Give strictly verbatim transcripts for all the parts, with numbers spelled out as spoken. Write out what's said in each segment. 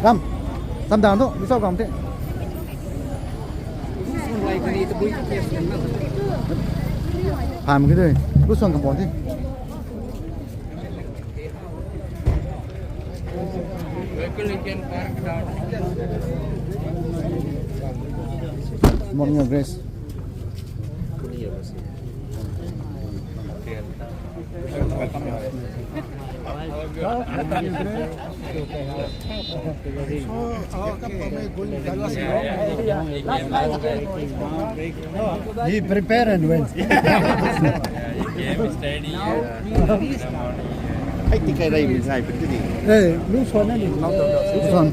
Ram, tam dan tu, mi sau kam te. Pham ki dui, lu suan kam bon te. Morning, Grace. He prepare and went. Hey, tikai rai mi sai pun tu ni. Eh, lu suan na ni. Lu suan.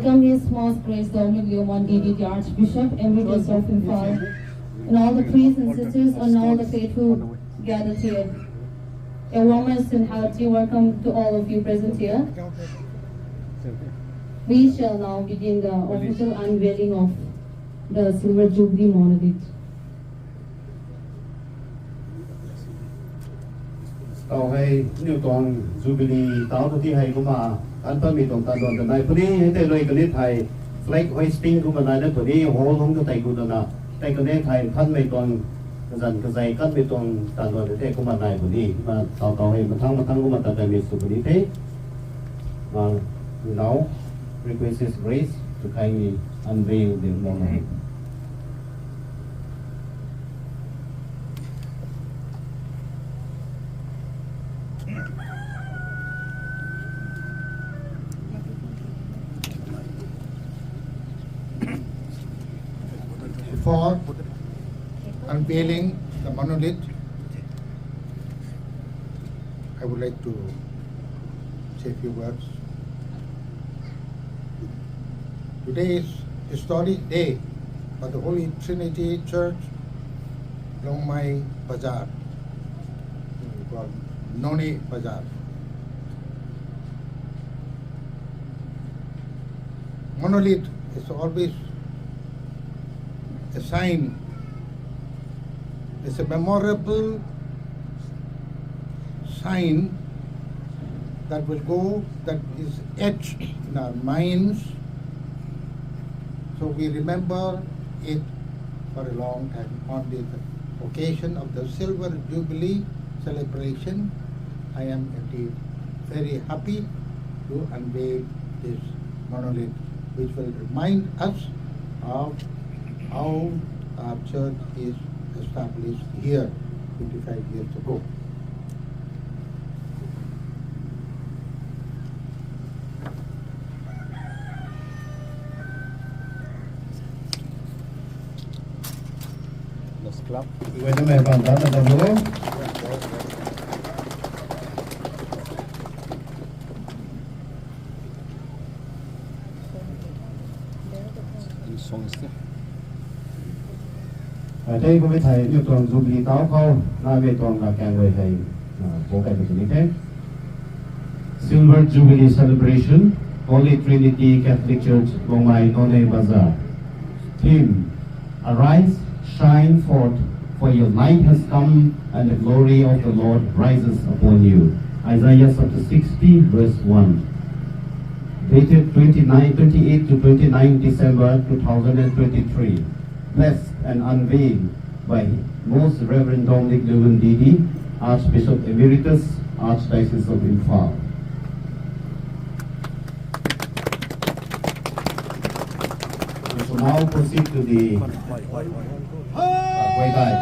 Welcome His Most Grace Dominic Leomon Didi, the Archbishop Emeritus of Imphal, and all the priests and sisters and all the faithful gathered here. A warmest and hearty welcome to all of you present here. We shall now begin the official unveiling of the Silver Jubilee monolith. Tau hei, niw tuang Jubilee tau tu ti hei kumna, an patmei tuang tan duan ta nai puni, hei tei rui kani thei, flag hoisting kumna nai na puni, hall hung ta tei kumna na, tei kani thei, thanmei tuang, kazan kazei kanmei tuang tan duan ta tei kumna nai puni, kumna tau tau hei, mathang mathang kumna ta kaimei sw puni the. Uh, now, request His Grace to kindly unveil the monolith. Before unveiling the monolith, I would like to say a few words. Today is historic day for the Holy Trinity Church, Longmai Bazar, called Noney Bazar. Monolith is always a sign, it's a memorable sign that will go, that is etched in our minds. So we remember it for a long time. On the occasion of the Silver Jubilee celebration, I am indeed very happy to unveil this monolith, which will remind us of how our church is established here twenty-five years ago. Los Club. Wait a minute, bang, bang, bang, bang. Tei kummei thei niw tuang Jubilee tau khou, namei tuang la kang rui hei, ah, bo kai ni the. Silver Jubilee Celebration, Holy Trinity Catholic Church, Longmai, Noney Bazar. Theme: Arise, shine forth, for your light has come, and the glory of the Lord rises upon you. Isaiah chapter sixty, verse one. Dated twenty-nine, twenty-eight to twenty-nine December two thousand and twenty-three. Blessed and unveiled by Most Reverend Dominic Leomon Didi, Archbishop Emeritus, Archdiocese of Imphal. We shall now proceed to the, uh, Guay Dai.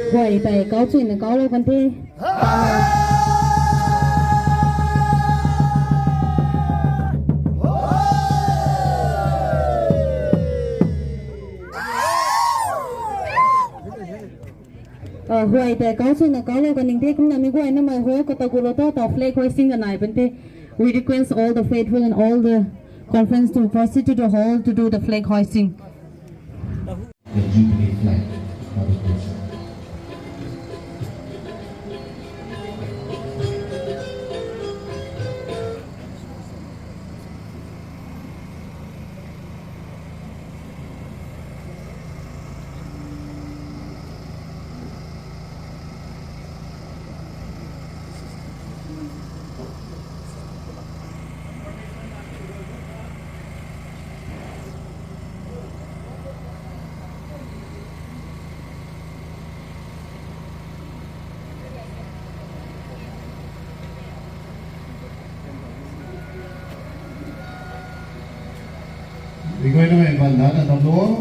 Guay tei kau chuina kau lou kan the. Huay tei kau swna kau lou kaning the, kumna mi guaynamei hall khou ta gu lou ta ta flag hoisting kanai pan the. We request all the faithful and all the conference to proceed to the hall to do the flag hoisting. The Jubilee flag for the Christian. Iguaynamei banda na tamlo.